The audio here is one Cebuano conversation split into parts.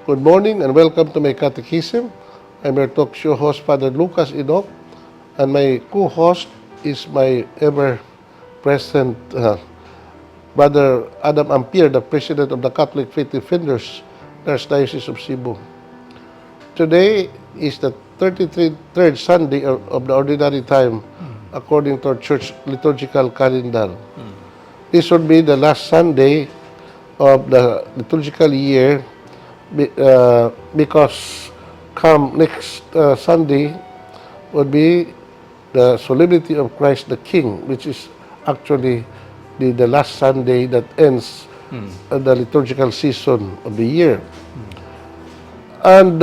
Good morning and welcome to my catechism. I'm your talk show host, Father Lucas Inok, and my co-host is my ever-present Brother Adam Ampir, the President of the Catholic Faith Defenders, Archdiocese of Cebu. Today is the 33rd Sunday of the Ordinary Time according to our church liturgical calendar. This would be the last Sunday of the liturgical year because come next Sunday would be the Solemnity of Christ the King, which is actually the last Sunday that ends the liturgical season of the year. And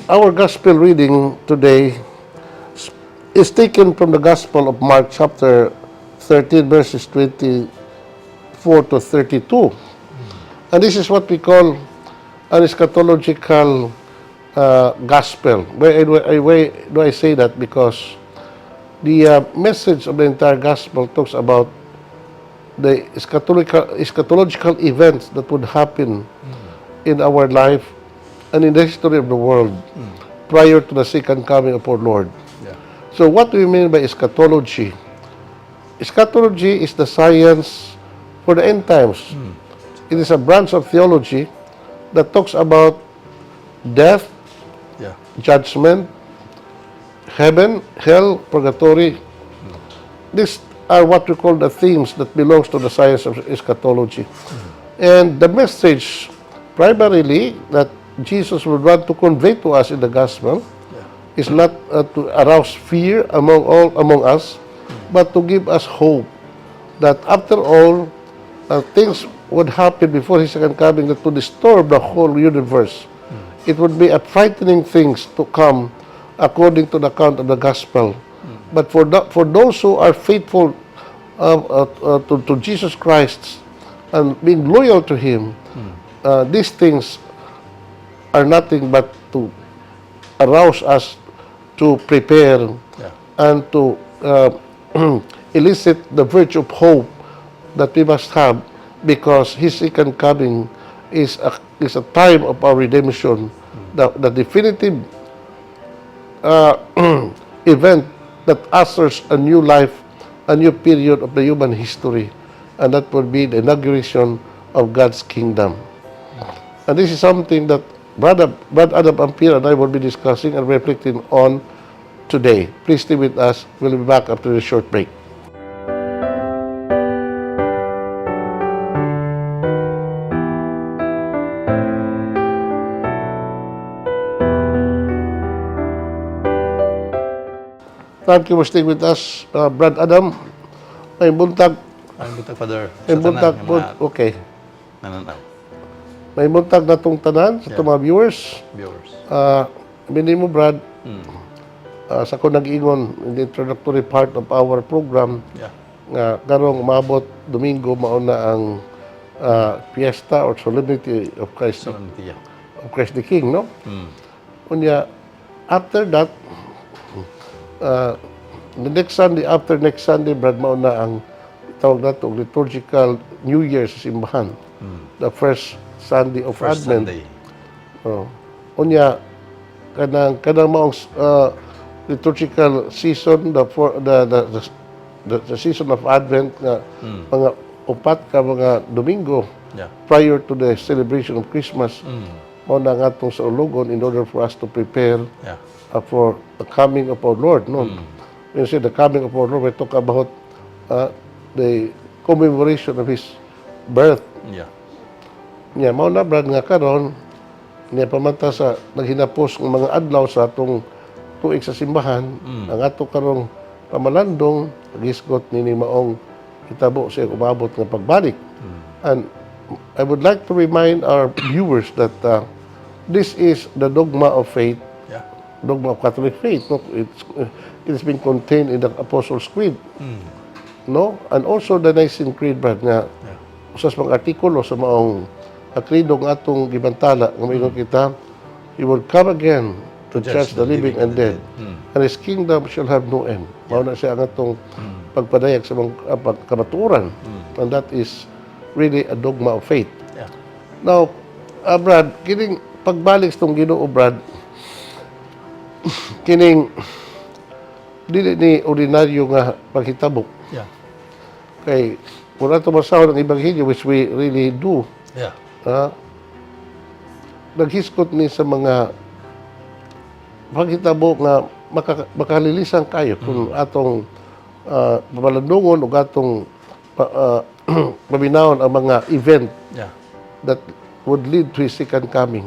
our gospel reading today is taken from the Gospel of Mark, chapter 13, verses 24 to 32. And this is what we call an eschatological gospel. Why do I say that? Because the message of the entire gospel talks about the eschatological events that would happen in our life and in the history of the world prior to the second coming of our Lord. So what do we mean by eschatology? Eschatology is the science for the end times. It is a branch of theology that talks about death, judgment, heaven, hell, purgatory. These are what we call the themes that belongs to the science of eschatology. And the message primarily that Jesus would want to convey to us in the gospel is not to arouse fear among us, but to give us hope that after all, things would happen before His second coming that would disturb the whole universe. It would be a frightening things to come according to the account of the gospel. But for those who are faithful to Jesus Christ and being loyal to Him, these things are nothing but to arouse us to prepare and to elicit the virtue of hope that we must have, because His second coming is a time of our redemption, the definitive event that ushers a new life, a new period of the human history, and that would be the inauguration of God's kingdom. And this is something that Brother Adam Ampir and I will be discussing and reflecting on today. Please stay with us. We'll be back after a short break. Thank you for staying with us, Brad Adam. May buntag, Ay, buntag, Father. May Sa buntag tanan po. nga mga nananaw, May buntag na tong tanan sa itong mga viewers. Viewers. Bini mo, Brad, sa ko nag-ingon in the introductory part of our program, nga karong umabot Domingo, mao na ang fiesta or Solemnity of Christ Solemnity, yeah. of Christ the King, no? Unya after that, the next Sunday, after next Sunday, Brad, mao na ang tawag nato liturgical New Year sa simbahan. The first Sunday of First Advent. Sunday. Oh. Unya kanang maong liturgical season, the for the season of Advent nga mga upat ka mga Domingo prior to the celebration of Christmas, mao na nga atong saulugon in order for us to prepare for the coming of our Lord, no? When we say the coming of our Lord, we talk about the commemoration of His birth. Nya mao na, Brad, nga karon niya pamanta sa naghinapos ng mga adlaw sa atong tuig sa simbahan, ang ato karong pamalandong gisgot nini maong hitabo sa umabot nga pagbalik. And I would like to remind our viewers that this is the dogma of faith, dogma of Catholic faith. No? It has been contained in the Apostles' Creed. No? And also the Nicene Creed, Brad, nga usa sa mga artikulo sa maong credo nga atong gibantala nga maingon kita, He will come again to judge the living and dead, and His kingdom shall have no end. Mao na siya ang atong pagpadayag sa mga pagkamatuoran. And that is really a dogma of faith. Now, Brad, kining pagbalik sa Ginoo, Brad, kining dili ni ordinaryo nga paghitabo. Kay kung ato basahon ang Ebanghelyo, which we really do, naghisgot ni sa mga paghitabo nga makalilisan kayo kung atong pamalandungon o atong paminawon ang mga event that would lead to His second coming.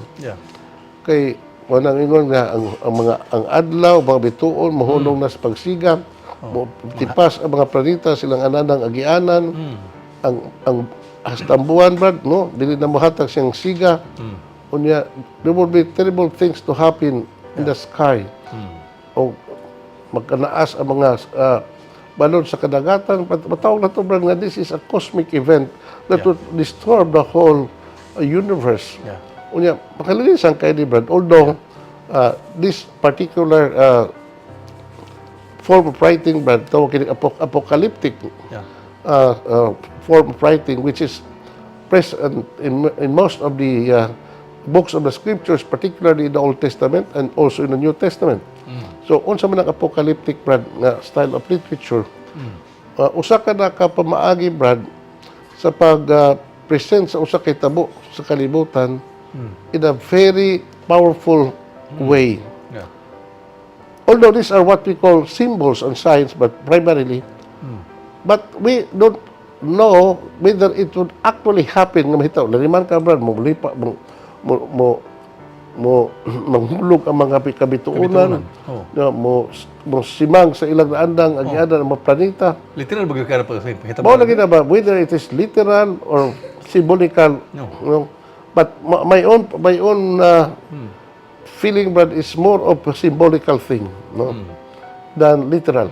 Kay wanang ingon nga ang mga ang adlaw, mga bituon mahulong na sa pagsiga, mo tipas ang mga planeta silang ananang agianan, ang hasta ang buwan, Brad, no, dili na mohatag siyang siga. Unya there will be terrible things to happen in the sky. O magkanaas ang mga balon sa kadagatan. Matawag na to, Brad, nga this is a cosmic event that would disturb the whole universe. Unya, makalilisan kay ni, Brad, although this particular form of writing, Brad, tawag kini apocalyptic form of writing, which is present in most of the books of the scriptures, particularly in the Old Testament and also in the New Testament. So, unsa man ang apocalyptic, Brad, nga style of literature, usa ka na ka pamaagi, Brad, sa pag present sa usa ka hitabo sa kalibutan in a very powerful way. Although these are what we call symbols and signs, but primarily, but we don't know whether it would actually happen nga mahitabo. Laliman ka, Brad, mo lipa, mo manghulog ang mga kabituonan, Kabituonan, oh. nga mo simang sa ilang naandang agianan ang mga planeta. Literal ba gyud ka pag hitabo? Mao lagi na ba, whether it is literal or symbolical, No. no? But my own feeling, Brad, is more of a symbolical thing, no, than literal.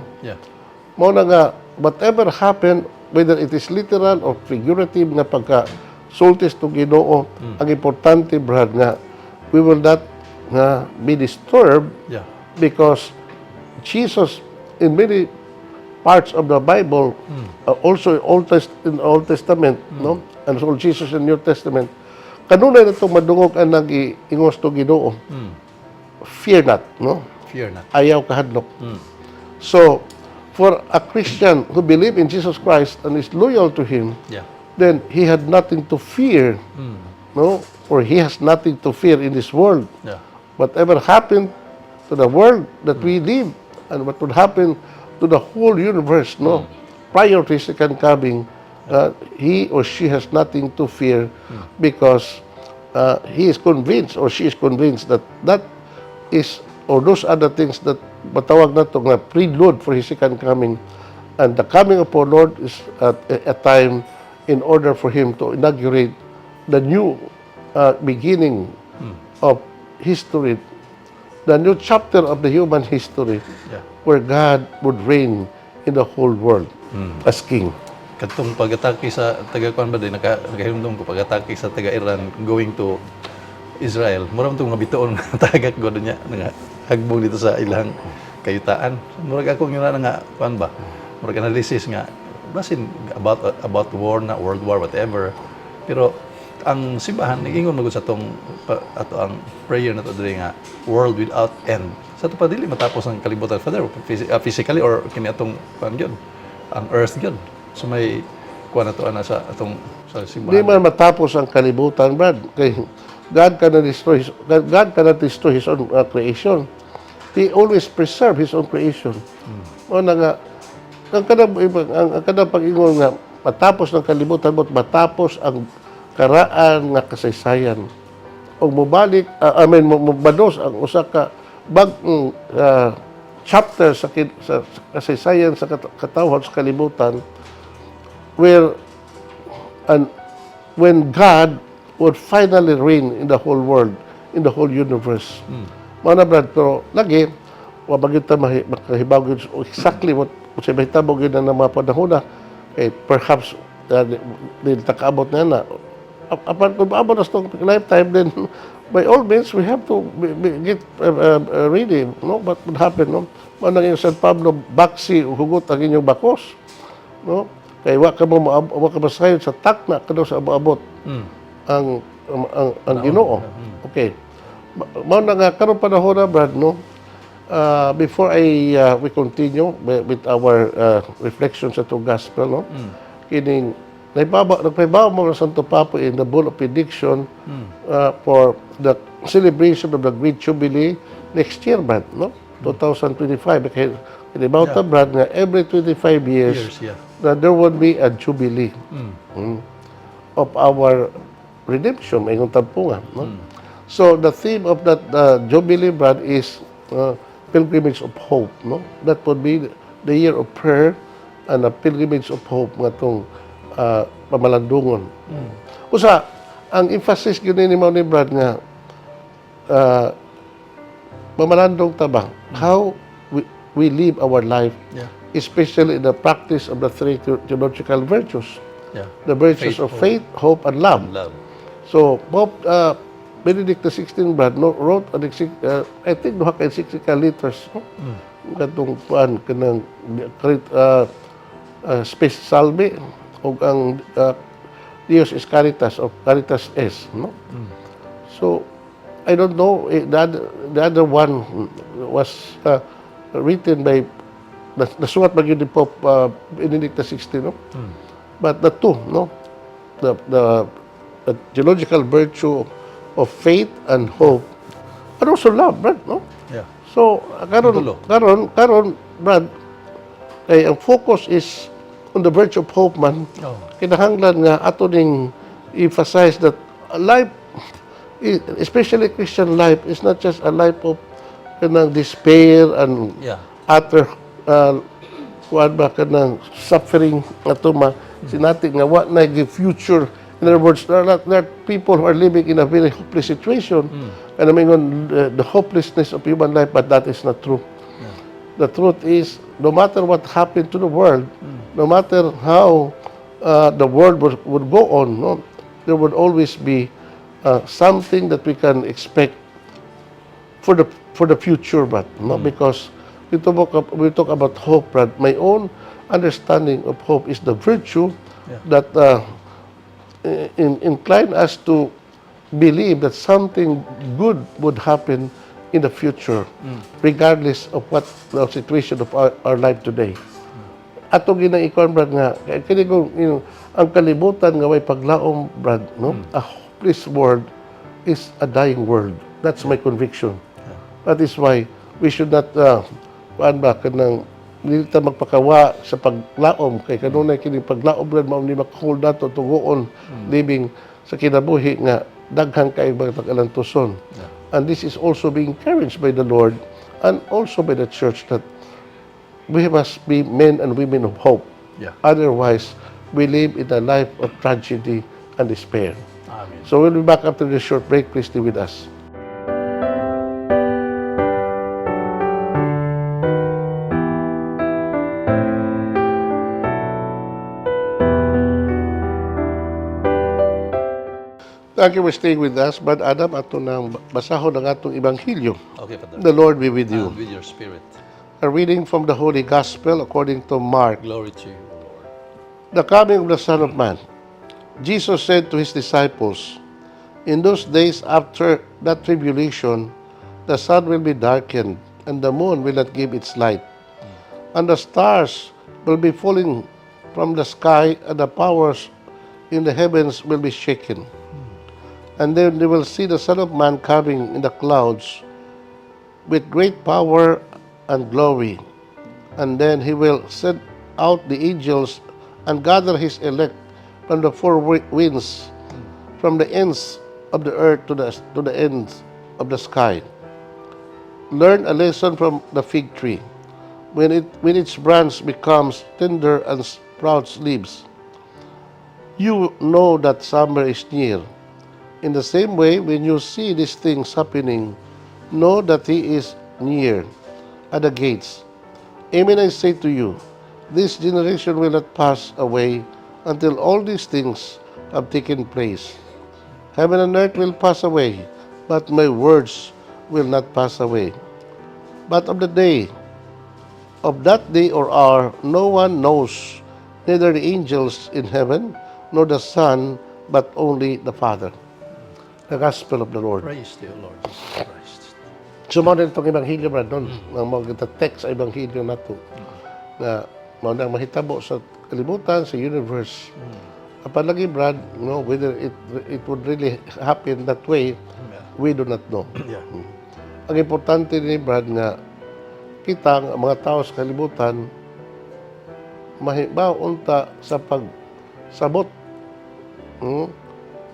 Mao na nga whatever happened, whether it is literal or figurative nga pagka sultis to Ginoo, ang importante, Brad, nga we will not nga be disturbed because Jesus in many parts of the Bible, also in Old Testament, no? And so Jesus in New Testament, kanunay na itong madungog ang nag-ingos to Ginoo. "Fear not," no? Fear not. Ayaw kahadlok. So, for a Christian who believe in Jesus Christ and is loyal to Him, then he had nothing to fear, no? Or he has nothing to fear in this world. Whatever happened to the world that we live and what would happen to the whole universe, no? Prior to His second coming, he or she has nothing to fear because he is convinced or she is convinced that that is or those other things that matawag na to nga prelude for His second coming. And the coming of our Lord is at a time in order for Him to inaugurate the new beginning of history, the new chapter of the human history, where God would reign in the whole world as King. Katong pag-atake sa taga kuan ba din nakahinumdum ko pag-atake sa taga Iran going to Israel. Mura man tong mga bituon nga tagak gud niya nga hagbong dito sa ilang kayutaan. Murag ako nga nga kuan ba? Murag analysis nga basin about war na, world war, whatever. Pero ang simbahan nag-ingon magud sa atong ato ang prayer na to diri nga "world without end." Sa ato pa dili matapos ang kalibutan, Father, physically or kini atong kuan gyud, ang earth gyud. So may kuan na to ana sa atong sa simbahan. Di man matapos ang kalibutan, Brad. Kay God cannot destroy His own creation. He always preserve His own creation. O na nga, ang kanang pag-ingon nga, matapos ng kalibutan mo, matapos ang karaan nga kasaysayan. O mobalik, I mean, mobados ang usa ka bag-ong chapter sa kasaysayan sa katawhan sa kalibutan where and when God would finally reign in the whole world, in the whole universe. Mao na, Brad, pero lagi, wa ba gyud ta makahibaw gyud exactly what sa mahitabo gyud na mga panahon na kay perhaps di ta kaabot na na. Apan kung maabot na sa itong lifetime, then by all means, we have to get ready, no? What would happen, no? Mao na yung San Pablo, "Baksi, hugot ang inyong bakos," no? Kay wa ka masayod sa takna kadaw sa abot ang ang Ginoo. Okay. Mao na nga karon panahon na, Brad, no. Before I we continue with our reflections sa atong gospel, no. Kining naibaba nagpahibaw mo ng Santo Papa in the Bull of Benediction for the celebration of the Great Jubilee next year, Brad, no? 2025. Kay kinibaw ta, Brad, nga every 25 years, Years, yeah. that there would be a jubilee of our redemption, may tampungan, no? So the theme of that jubilee, Brad, is pilgrimage of hope, no? That would be the year of prayer and a pilgrimage of hope nga tong pamalandungon. Usa, ang emphasis gyud ni mao ni, Brad, nga pamalandong ta ba, how we live our life, especially in the practice of the three theological virtues, the virtues Faith, of faith, hope, and love. Love. So, Pope Benedict XVI, Brad, no, wrote, an I think, duha ka encyclical letters, no? Katong kuan, kanang Spe Salvi, ug ang Deus is Caritas, o Caritas Es, no? So, I don't know, eh, the other one was written by, nasuwat ba gyud ni Pope Benedict XVI, no? But the two, no? The theological virtue of faith and hope, and also love, Brad, no? Yeah. So, karon Dulo. Karon, Brad, kay ang focus is on the virtue of hope man. Oh. Kinahanglan nga ato ning emphasize that life, especially Christian life, is not just a life of kanang despair and utter kuan ba, kanang suffering ato ma sinati nga wa na give future. In other words, there are people who are living in a very hopeless situation and I mean on the hopelessness of human life, but that is not true. The truth is, no matter what happened to the world, no matter how the world would go on, no, there would always be something that we can expect for the future, but no, because we talk about hope, but my own understanding of hope is the virtue that incline us to believe that something good would happen in the future, regardless of what the situation of our life today. Ato ginang ikuan, Brad, nga kay kini kung ang kalibutan nga way paglaom, Brad, no, a hopeless world is a dying world. That's my conviction. That is why we should not kuan ba, kanang dili ta magpakawa sa paglaom kay kanunay kini paglaom, Brad, mao ni makahold nato to go on living sa kinabuhi nga daghan kay mga tag-alantuson. And this is also being encouraged by the Lord and also by the church that we must be men and women of hope. Otherwise, we live in a life of tragedy and despair. Amen. So we'll be back after this short break. Please stay with us. Thank you for staying with us. Brad Adam, ato nang basahon ang atong Ebanghelyo. Okay, Father. The Lord be with you. And with your spirit. A reading from the Holy Gospel according to Mark. Glory to you, O Lord. The coming of the Son of Man. Jesus said to his disciples, "In those days after that tribulation, the sun will be darkened, and the moon will not give its light, and the stars will be falling from the sky, and the powers in the heavens will be shaken. And then they will see the Son of Man coming in the clouds with great power and glory. And then he will send out the angels and gather his elect from the four winds, from the ends of the earth to the ends of the sky. Learn a lesson from the fig tree. When its branch becomes tender and sprouts leaves, you know that summer is near. In the same way, when you see these things happening, know that he is near, at the gates. Amen, I say to you, this generation will not pass away until all these things have taken place. Heaven and earth will pass away, but my words will not pass away. But of that day or hour, no one knows, neither the angels in heaven nor the Son, but only the Father." The Gospel of the Lord. Praise to you, Lord Jesus Christ. So mao din itong ebanghelyo, Brad, nun, ang mga kita text sa ebanghelyo nato nga mao nang mahitabo sa kalibutan, sa universe. Apan lagi, Brad, no, whether it would really happen that way, we do not know. Ang importante ni, Brad, nga kita ang mga tao sa kalibutan mahibaw unta sa pagsabot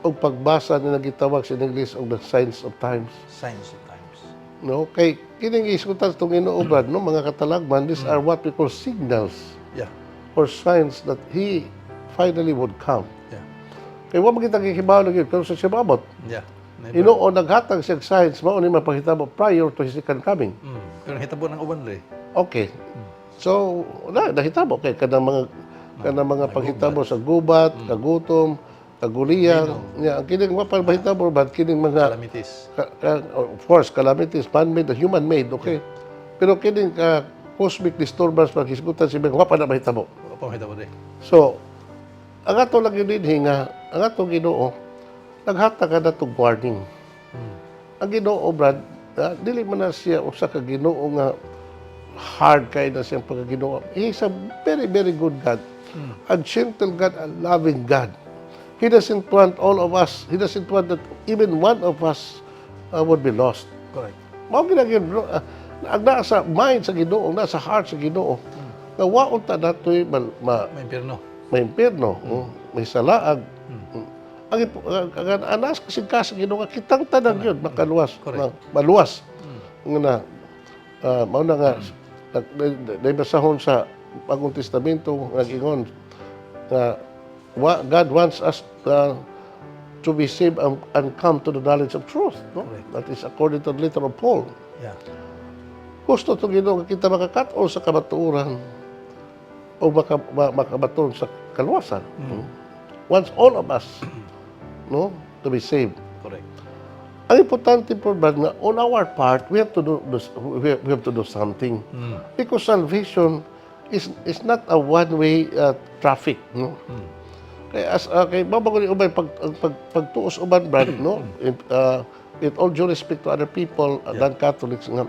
og pagbasa ni nagitawag sa English og the signs of times. Signs of times. No, kay kining isgutan sa Ginoo, Brad, no, mga katalagman, these are what we call signals or signs that he finally would come. Kay wa man kita gikibaw lagi pero sa siya maabot. Never. Ginoo naghatag siya signs mao ni mapahitabo prior to his second coming. Pero hitabo ng uban re. Okay. So, na nahitabo kay kanang mga paghitabo sa gubat, kagutom, kaguliyang. Yeah, ang kining wa pa mahitabo ba kining mga Calamities. Of course, calamities, man-made, human-made, okay? Pero kining cosmic disturbance paghisgutan si wa pa na mahitabo. Wa pa mahitabo re. So, ang ato lang yun dinhi nga, ang ato Ginoo, naghatag ka na itong warning. Ang Ginoo, Brad, dili man na siya usa ka Ginoo nga hard kay na siyang pagkaginoo. He is a very, very good God. A gentle God, a loving God. He doesn't want all of us, He doesn't want that even one of us would be lost. Correct. Mao gina gyud, bro, ang naa sa mind sa Ginoo, naa sa heart sa Ginoo. Nga wa unta natoy May impyerno. May impyerno, may salaag. Ang anas kasi ka sa Ginoo nga kitang tanan yun makaluwas, Correct. Maluwas. Nga na mao na nga na basahon sa Bagong Testamento nag-ingon nga God wants us to be saved and come to the knowledge of truth. No? Correct. That is according to the letter of Paul. Gusto to Ginoo nga kita makakat-on sa kamatuoran o makabaton sa kaluwasan. Wants all of us, no, to be saved. Correct. Ang importante po ba nga on our part, we have to do something. Because salvation is not a one-way traffic, no? Kaya as kay babago ni uban pag, ang pag pagtuos uban, Brad, no? With all due respect to other people, non-Catholics nga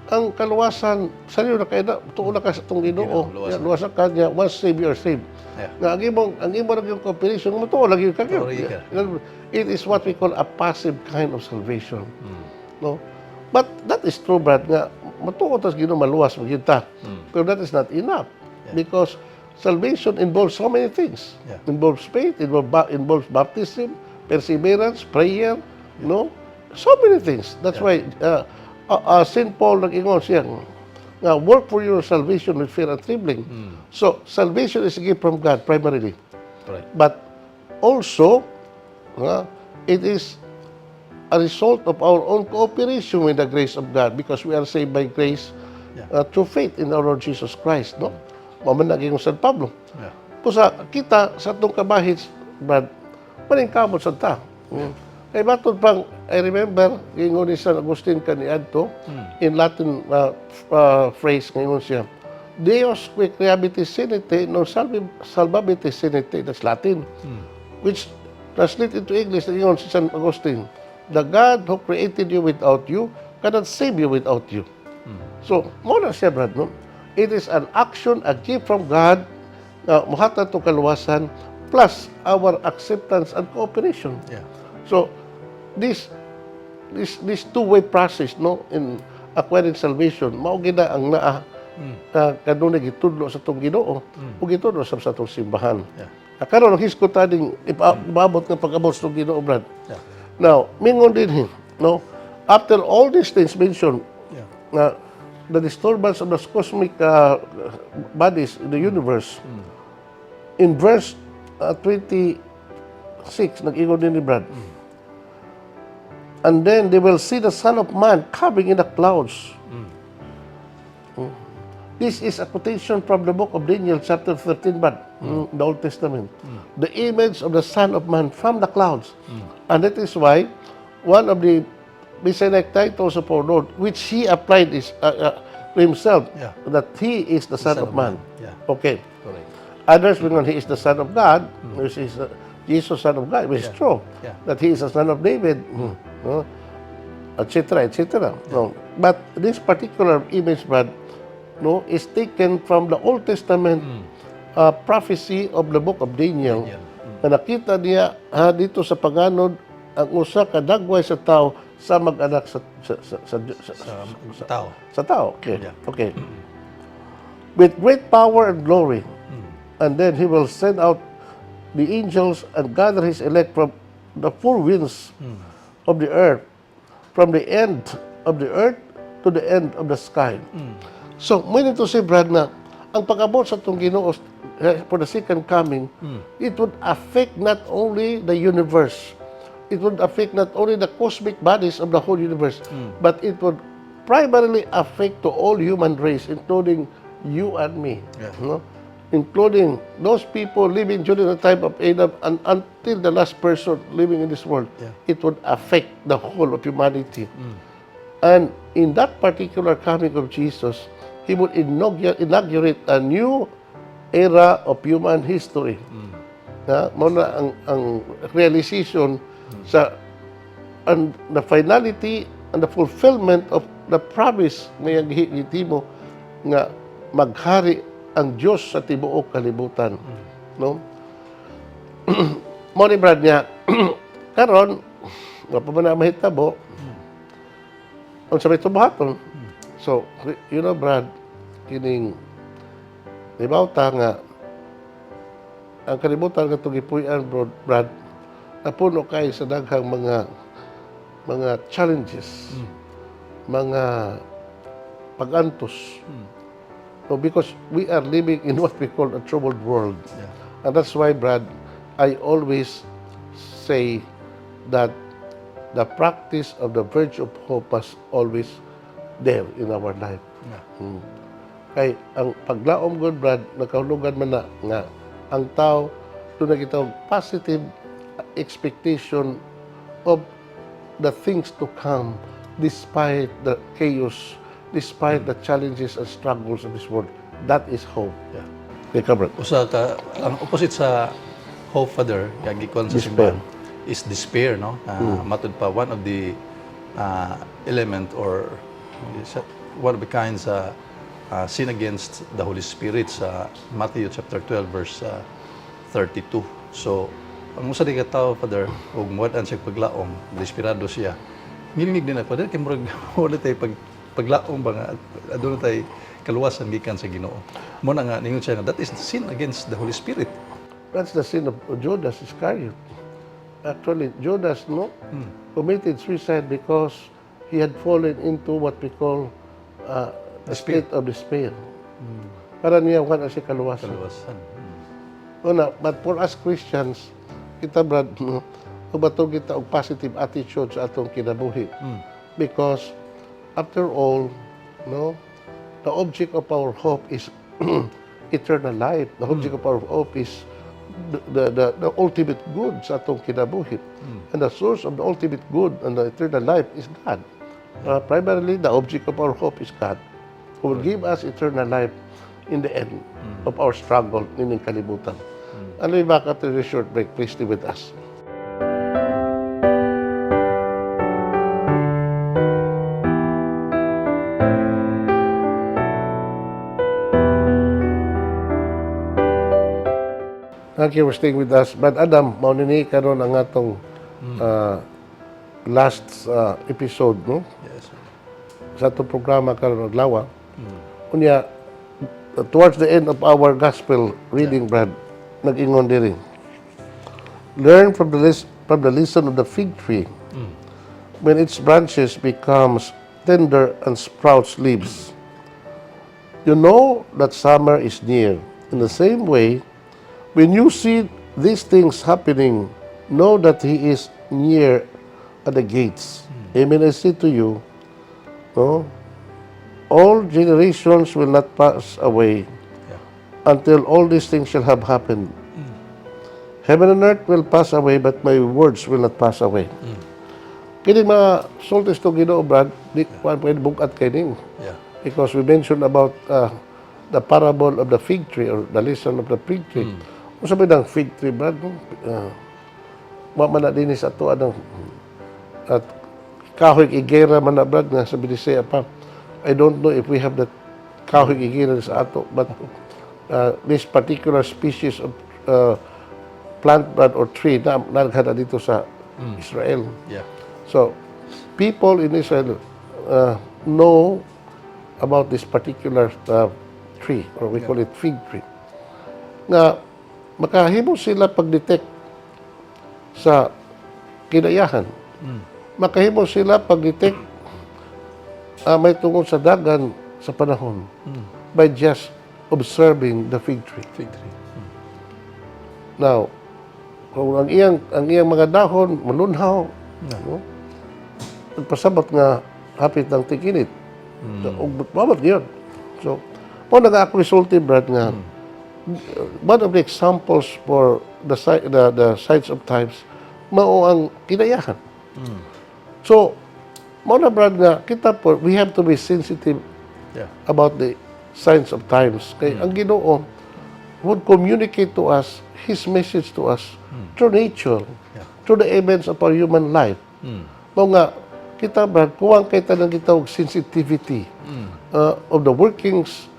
ang kaluwasan sarili na kay na tuo na ka sa atong Ginoo. Ginoo, luwasan. Yeah, luwasan ka niya. Once saved, you are saved. Nga ang imong naging cooperation mo tuo lagi ka. Tuo lagi ka. It is what we call a passive kind of salvation. No? But that is true, Brad, nga matuo tas Ginoo maluwas magyud ta. Pero that is not enough because salvation involves so many things. Involves faith, involves baptism, perseverance, prayer, no? So many things. That's why St. Paul nag-ingon siya nga work for your salvation with fear and trembling. So salvation is a gift from God primarily. Correct. But also, it is a result of our own cooperation with the grace of God because we are saved by grace through faith in our Lord Jesus Christ, no? Mao man naging San Pablo. Pusa kita sa atong kabahin, Brad, maningkamot sa ta. Kay matod pang, I remember, ingon ni San Agustin kaniadto, in Latin phrase, ngayon siya, "Deus qui creabit sine te, non salvabit sine te." That's Latin. Which translate into English, ingon si San Agustin, "The God who created you without you cannot save you without you." So, mao na siya, Brad, no? It is an action, a gift from God, na muhatag to kaluwasan, plus our acceptance and cooperation. So, this two-way process, no, in acquiring salvation, mao gina ang naa na kanunay gitudlo sa atong Ginoo ug gitudlo sa atong simbahan. Karon ang hisgot ta ding ipaabot nga pag-abot sa atong Ginoo, Brad. Now, mingon din, no, after all these things mentioned, na the disturbance of the cosmic bodies in the universe, in verse 26, nag-ingon din ni Brad, "And then they will see the Son of Man coming in the clouds." This is a quotation from the book of Daniel, chapter 13, but the Old Testament. The image of the Son of Man from the clouds. And that is why one of the Messianic titles of our Lord, which he applied is to himself, that he is the Son of Man. Yeah. Okay. Correct. Others will he is the Son of God, which is Jesus, Son of God, which is true. That he is a son of David, no? Etc., etc. No. But this particular image, Brad, no, is taken from the Old Testament prophecy of the book of Daniel. Daniel. Na nakita niya ha, dito sa panganod ang usa ka dagway sa tao sa mag-anak sa Sa tao. Sa tao. Okay. Okay. With great power and glory. And then he will send out the angels and gather his elect from the four winds of the earth, from the end of the earth to the end of the sky. So, meaning to say, Brad, na ang pag-abot sa atong Ginoo for the second coming, it would affect not only the universe, it would affect not only the cosmic bodies of the whole universe, but it would primarily affect to all human race, including you and me. No? Including those people living during the time of Adam and until the last person living in this world. It would affect the whole of humanity. And in that particular coming of Jesus, he would inaugurate a new era of human history. Na, mao na ang realization sa and the finality and the fulfillment of the promise nga iyang gihimo nga maghari ang Dios sa tibuok kalibutan. No? Mao ni, Brad, niya karon wa pa man na mahitabo, unsa may buhaton? So, Brad, kining libaw ta nga ang kalibutan nga itong gipuy-an, bro, Brad, napuno kay sa daghang mga challenges, mga pag-antos. No, because we are living in what we call a troubled world. And that's why, Brad, I always say that the practice of the virtue of hope was always there in our life. Kay ang paglaom god, Brad, nakahulugan man na nga ang tao doon na positive expectation of the things to come despite the chaos, despite the challenges and struggles of this world. That is hope. Ikaw, Brad. Usa ka ang opposite sa hope, Father, kag gikuan sa Despair. simbahan is despair, no? Matud pa one of the element or is one of the kinds sa sin against the Holy Spirit sa Matthew chapter 12 verse 32. So, ang usa di ka tawo, Father, ug muwad-an siya paglaom, desperado siya. Ngilngig din ako, Father, kay murag wala tay paglaom ba nga aduna tay kaluwasan gikan sa Ginoo. Mao na nga ningon siya nga that is sin against the Holy Spirit. That's the sin of Judas Iscariot. Actually, Judas, no, committed suicide because he had fallen into what we call the state of despair. Para niya wala siya kaluwasan. Kaluwasan. Una, but for us Christians, kita, Brad, no, ubatong kita og positive attitude sa atong kinabuhi. Because after all, no, the object of our hope is eternal life. The object of our hope is the ultimate good sa atong kinabuhi. And the source of the ultimate good and the eternal life is God. Primarily, the object of our hope is God, who will give us eternal life in the end of our struggle ining kalibutan. And we'll be back after this short break. Please stay with us. Thank you for staying with us. Brad Adam, mao ni karon ang atong last episode, no? Yes. Sa atong programa karon adlaw. Unya, towards the end of our gospel reading, Brad, nag-ingon diri. Learn from the lesson of the fig tree. When its branches becomes tender and sprouts leaves, you know that summer is near. In the same way, when you see these things happening, know that He is near at the gates. Amen, I say to you, no, all generations will not pass away until all these things shall have happened. Heaven and earth will pass away, but my words will not pass away. Kini mga sultis to Ginoo, Brad, di kuan pwede bugat kay ning. Because we mentioned about the parable of the fig tree or the lesson of the fig tree. Unsa ba ang fig tree, Brad? No? Wa man na dinhi sa ato anang at kahoy igera man na, Brad, nga sa Binisaya pa. I don't know if we have that kahoy igera sa ato, but this particular species of plant, Brad, or tree na naghada dito sa Israel. So, people in Israel know about this particular tree, or we call it fig tree. Nga, makahimo sila pag-detect sa kinayahan. Makahimo sila pag-detect may tungod sa dagan sa panahon by just observing the fig tree. Fig tree. Now, kung ang iyang mga dahon malunhaw, no? Nagpasabot nga hapit ng tig-init. So, ug mabot gyud. So, mao na nga ako resulti, Brad, nga one of the examples for the signs of times mao ang kinayahan. So, mao na, Brad, nga kita po, we have to be sensitive about the signs of times. Kay ang Ginoo would communicate to us His message to us through nature, through the events of our human life. Mao nga, kita, Brad, kuwang kay tanang kita og sensitivity of the workings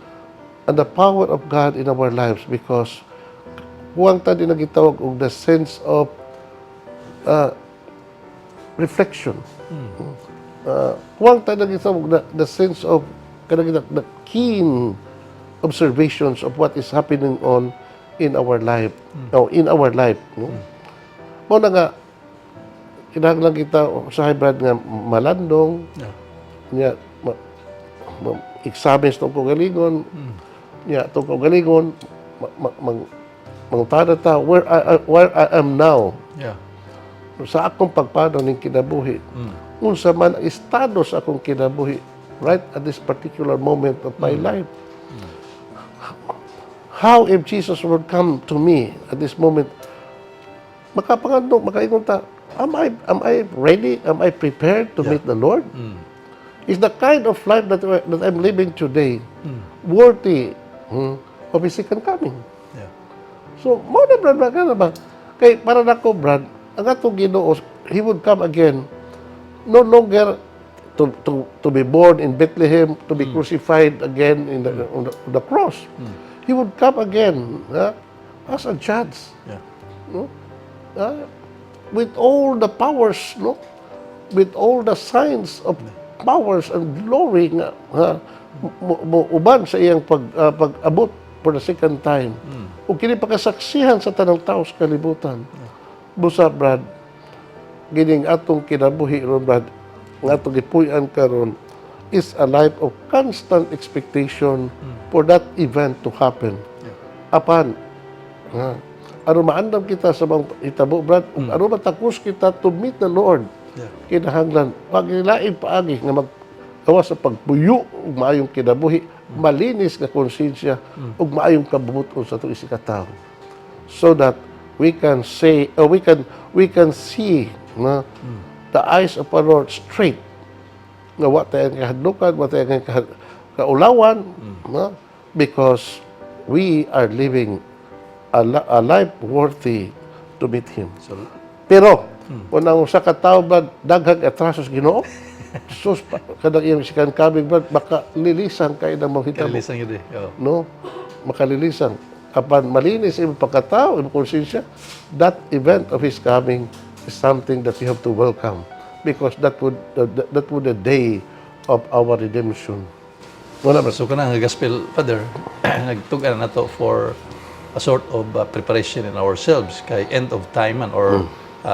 and the power of God in our lives because kuwang ta din gitawag og the sense of reflection. Kuwang ta na gitawag the sense of kanang the keen observations of what is happening on in our life. Oh, in our life, no? Mao na nga kinahanglan kita sa, Brad, nga malandong nya examine sa itong kaugalingon, nya itong kaugalingon mangutana ta where I am now sa akong pagpanaw ning kinabuhi, unsa man ang estado sa akong kinabuhi right at this particular moment of my life. How if Jesus would come to me at this moment, makapangandong, makaingon ta, am I ready? Am I prepared to meet the Lord? Is the kind of life that I'm living today worthy of His second coming? Yeah. So, mao na, Brad, ba, kana ba? Kay para nako, Brad, ang atong Ginoo, He would come again, no longer to be born in Bethlehem, to be crucified again on the cross. He would come again, ha, as a judge, no? With all the powers, no? With all the signs of powers and glory nga, ha, mo uban sa iyang pag-abot for the second time. Ug kini pakasaksihan sa tanang tao sa kalibutan. Busa, Brad, gining atong kinabuhi ron, Brad, nga atong gipuy-an karon is a life of constant expectation for that event to happen. Apan, ha, aron maandam kita sa mga hitabo, Brad, ug aron matakos kita to meet the Lord, kinahanglan, paglaing paagi nga maggawas sa pagpuyo ug maayong kinabuhi, malinis nga konsensya ug maayong kabubut-on sa atong isigkatawo. So that we can say, we can see na the eyes of our Lord straight nga wa tayo kahadlukan, wa tayo kaulawan, no? Because we are living a life worthy to meet Him. So, Pero, kung ang usa ka tawo ba daghang atraso sa Ginoo, sus, kanang iyang second coming ba, baka lilisan kay na mo hitabo. Kalilisan yun eh. Oh. No? Makalilisan. Apan malinis imong pagkatao, imong konsensya, that event of His coming is something that you have to welcome because that would the day of our redemption. Wala ba? So kanang gospel, Father, nagtug-an na to for a sort of preparation in ourselves kay end of time man or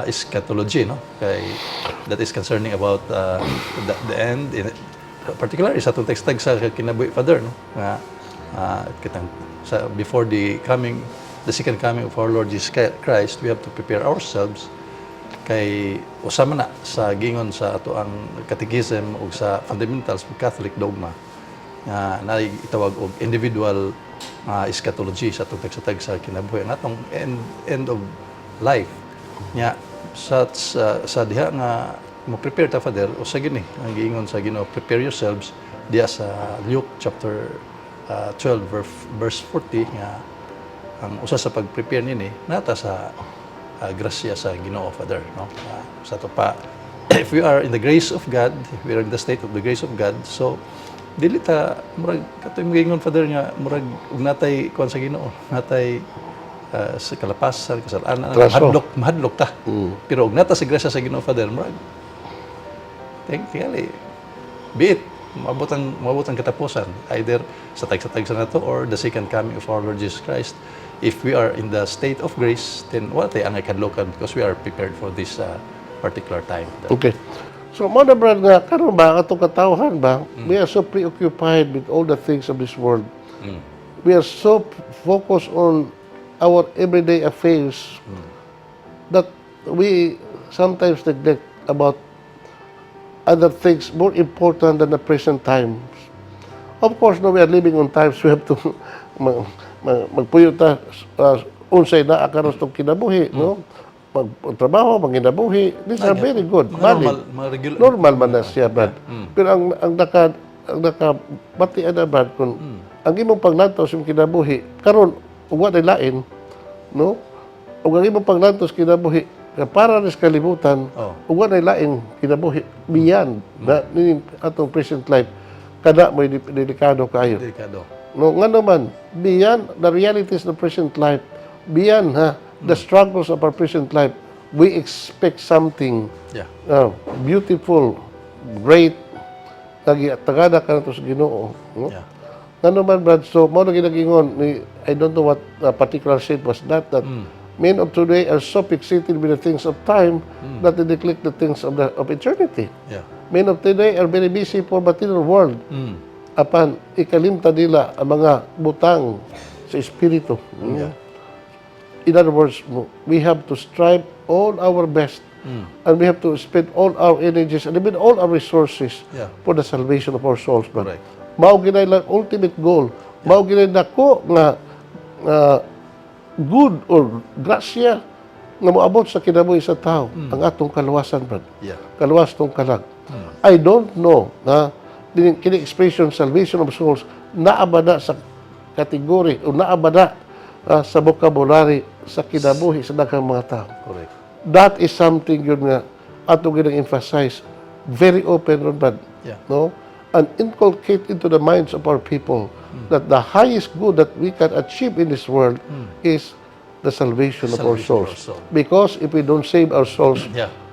eschatology, no? Kay that is concerning about the end in particular is atong text sa kinabuhi, Father, no? Nga kitang sa before the second coming of our Lord Jesus Christ, we have to prepare ourselves kay usa man na sa gingon sa ato ang catechism ug sa fundamentals of Catholic dogma nga naay itawag og individual eschatology sa atong tagsa-tagsa sa kinabuhi, ang atong end of life nya sa diha nga mo prepare ta, Father, usa gini ang giingon sa Ginoo, "Prepare yourselves," diha sa Luke chapter 12 verse 40, nga ang usa sa pag-prepare nini nata sa grasya sa Ginoo, Father, no? Sa ato pa, if we are in the grace of God, if we are in the state of the grace of God, so dili ta murag katoy moingon, Father, nga murag ug natay kuan sa Ginoo, natay sa kalapasan, kasalanan, Traso. Mahadlok, mahadlok ta. Pero og naa ta sa grasya sa Ginoo, Father, murag tingali be it maabot ang katapusan, either sa tagsa-tagsa nato or the second coming of our Lord Jesus Christ. If we are in the state of grace, then wala tay angay kadlokan because we are prepared for this particular time. Okay. So, mao na, Brad, nga, karon ba, atong katawhan ba, we are so preoccupied with all the things of this world. We are so focused on our everyday affairs that we sometimes neglect about other things more important than the present times. Of course, no, we are living on times we have to magpuyo ta unsay naa karon sa kinabuhi, no? Magtrabaho, manginabuhi, these are very good. Mga Valid. normal, mga regular. Normal man na siya, Brad. Pero ang naka batian na, Brad, kung ang imong paglantaw sa imong kinabuhi karon ug wa lain, no? Ug ang imong paglantaw sa kinabuhi para rin sa kalibutan ug wa lain kinabuhi beyond na nining atong present life, kada mo'y delikado kaayo. Delikado. No, nga naman, beyond the realities of the present life, beyond ha, the struggles of our present life, we expect something beautiful, great, lagi tagada ka nato sa Ginoo, no? Yeah. Nga naman, Brad, so mao na ginagingon ni, I don't know what particular saint was that, that men of today are so fixated with the things of time that they neglect the things of eternity. Men of today are very busy for material world. Apan ikalimta nila ang mga butang sa espiritu. In other words, we have to strive all our best and we have to spend all our energies and even all our resources for the salvation of our souls, brother. Correct. Mao ginay lang ultimate goal. Mao ginay dako nga good or grasya nga moabot sa kinabuhi sa tao, ang atong kaluwasan, brother. Kaluwas tong kalag. I don't know na kini expression salvation of souls naa ba na sa category o naa ba na sa vocabulary sa kinabuhi sa daghang mga tao. Correct. That is something yun nga ato ginang emphasize very open ron, Brad. No? And inculcate into the minds of our people that the highest good that we can achieve in this world is the salvation of our Salvation of souls. Our soul. Because if we don't save our souls,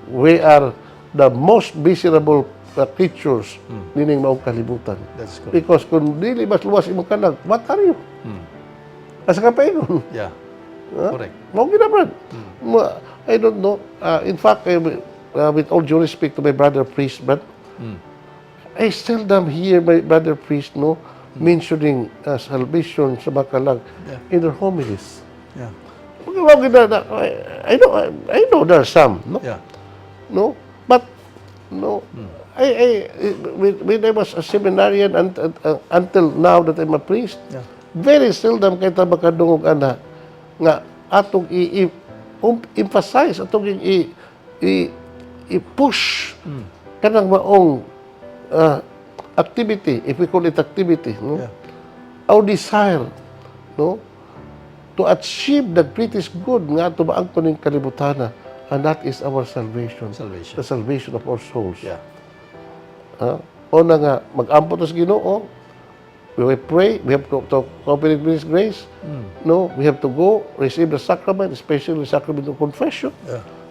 we are the most miserable creatures nining maong kalibutan. That's correct. Because kung dili mas luwas imong kalag, what are you? Asa ka paingon? Yeah. Correct. Mao gina, Brad. I don't know. In fact, with all due respect to my brother priest, but I seldom hear my brother priest, no, mentioning salvation sa makalag in their homilies. Mao gina I know there are some, no? Yeah. No? But no, when I was a seminarian and, until now that I'm a priest, very seldom kay ta makadungog ana nga atong i emphasize, atong i push kanang maong activity, if we call it activity, no? Yeah. Our desire, no, to achieve the greatest good nga ato maangkon ning kalibutana, and that is our salvation. Salvation. The salvation of our souls. Ha? O na nga, mag-ampo ta sa Ginoo, we will pray, we have to cooperate with His grace. No, we have to go receive the sacrament, especially the sacrament of confession,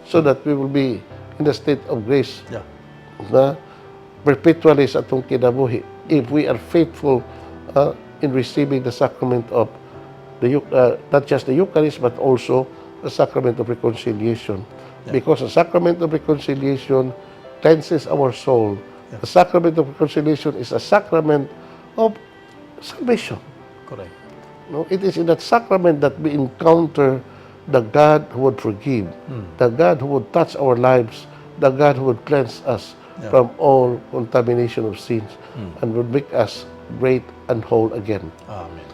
so that we will be in the state of grace na perpetually sa atong kinabuhi if we are faithful in receiving the sacrament of not just the Eucharist but also the sacrament of reconciliation, because the sacrament of reconciliation cleanses our soul. The sacrament of reconciliation is a sacrament of salvation. Correct. No, it is in that sacrament that we encounter the God who would forgive, the God who would touch our lives, the God who would cleanse us from all contamination of sins and would make us great and whole again. Amen.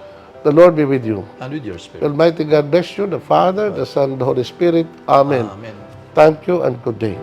The Lord be with you. And with your spirit. Almighty God bless you, the Father, the Son, and the Holy Spirit. Amen. Amen. Thank you and good day.